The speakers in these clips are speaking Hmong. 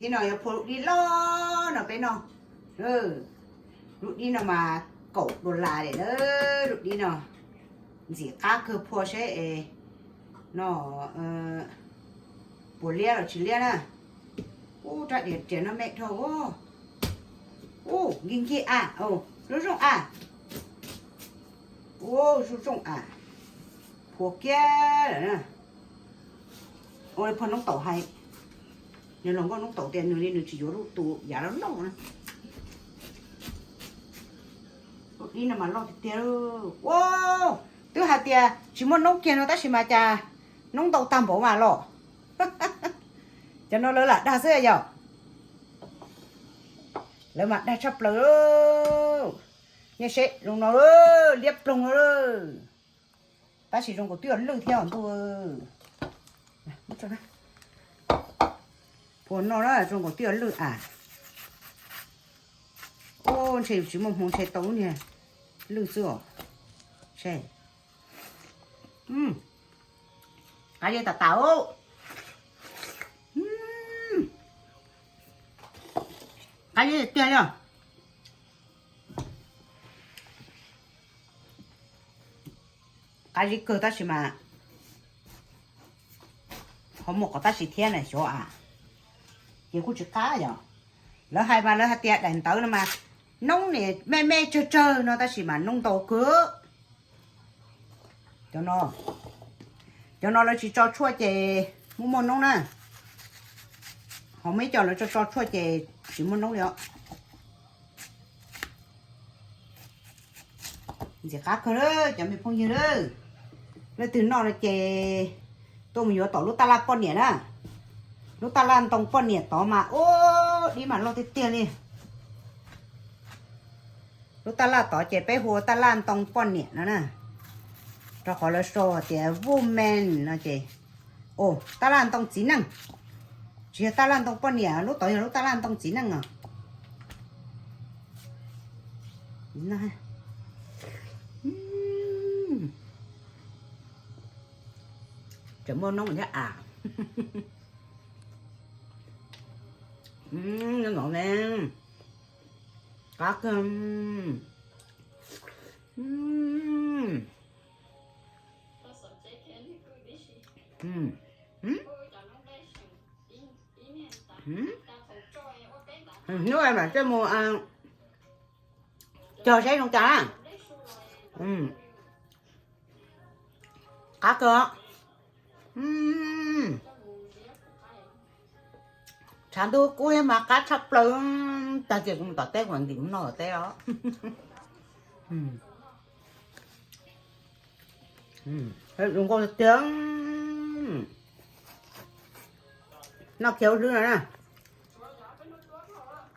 Tib no yuav phua lub dib loj no peb noj. Lub dib no mas kaum dollar lawm na, lub dib no. Ntxim qab kawg, phua seb es no puas liab los tsis liab na. Ub, rab diav riam no me dhau. Ub, nkig nkig a, zuj zooj a. Ub, zuj zooj a. Phua kiag lawm na. Ua li phua noob taum hais, nws los nkauj noob taum tias nws li nws tsis yuav lub tus yav loj loj na. Lub dib no mas loj tiag tiag. Ua, twb hais tias tsis muaj noob kiag no tab sis mas cas noob ntau tag npaum mas los. Cov no lawv lam dag xwb yom. Lawv mas dag tshaj plaws. Nej seb zoo no, liab ploog. Tab sis zoo nkaus twb yuav lwj thiab os ntuj. Phua no na zoo nkaus twb yuav lwj a. Ub, ntshe yus tsis muaj hmoo ntshe tau lub niag lwj xwb os. Qab zib tas tas. Qab zib tiag tiag li. Qab zib kawg tab sis mas ho muaj qhov tab sis thiab na xyov a. Ces kuj tsis qab yom. Lawv hais mas lawv hais tias daim ntawv no mas noob nim me me tsawg tsawg no tab sis mas noob ntau kawg. Cov no, cov no lawv tsis tso tshuaj ces muaj muaj noob na. Ho muaj ib co lawv tso tso tshuaj ces tsis muaj noob li os. Ntxim qab kawg lawm cov me phooj ywg lawm. Leej twg noj no ces tuaj mus yuav tom lub taj laj poj niam na. Lub taj laj ntoo poj niam tod mas ub, dib mas loj tiag tiag li. Lub taj laj tod ces peb hu ua taj laj ntoo poj niam no na, rau qhov lawv sau hais tias woman no ces, o, taj laj ntoo txiv neej, tsis yog taj laj ntoo poj niam, lub tod yog lub taj laj ntoo txiv neej os. Tseem muaj noob thiab a. Nov ne, qab kawg. Hnub mam coj mus cog saib zoo cas na. Qab kawg. Tshav ntuj kub thiab mas qab tshaj plaws. Tag kis kuv mus tom teb kuv ntim mus noj tom teb os. Zoo nkauj tiag. Noj kiag ua hlwb no na.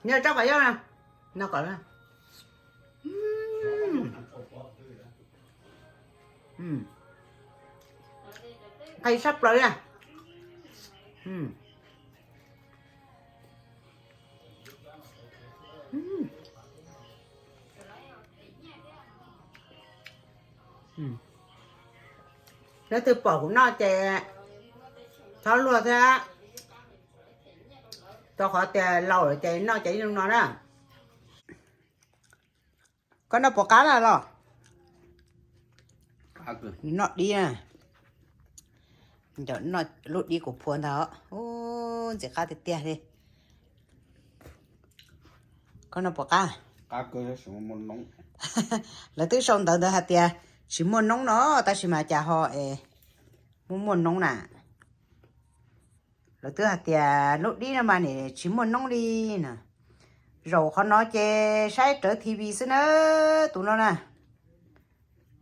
Nyob tsob kom yoj na. Noj kom na. Nqaij sab plaws na. Leej twg pom kuv noj ces txhob luag thiab, rau qhov tias laus lawm ces noj ces zoo no na. Koj noj puas qab na los? Noj dib na. Noj lub dib kuv phua ntag. Ub, ntxim qab tiag tiag li. Koj noj puas qab? Lawv twb sau ntawv ntawd hais tias tsis muaj noob no tab sis mas cas ho es muaj muaj noob na. Lawv twb hais tias lub dib no mas nim tsis muaj noob li na. Zaum qhov no ces saib rawv T V xwb na, tus no na.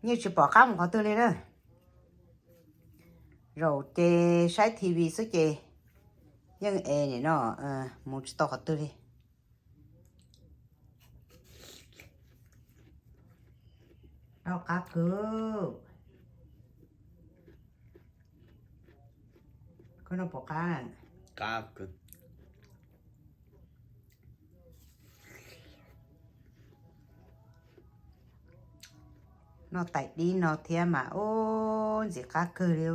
Yeej tsis pom qab mus qhov twg li na. Zaum ces saib T V xwb ces yeej es nim no mus tsis tau qhov twg li. Noj qab kawg. Koj noj puas qab? Noj tais dib no thiab mas ub ntxim qab kawg li.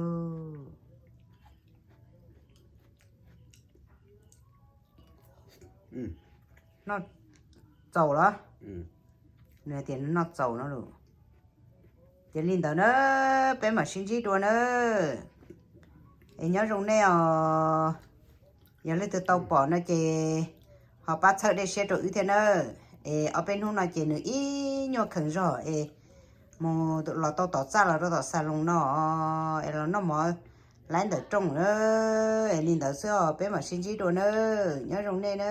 noj txaus los? Nws tias noj txaus no lus. Ces li ntawd na, peb mam sib ntsib dua na. Es nyob zoo nej os. Yog leej twg tau pom no ces ho pab txhawb dej siab rau wb thiab na. Es ob peb hnub no ces nws ib nyuag kheev zog es mus los tau tom txaj los rau tom xas loos no es los noj mov laib ntawm rooj na. Es li ntawd xwb os, peb mam sib ntsib dua na. Nyob zoo nej na.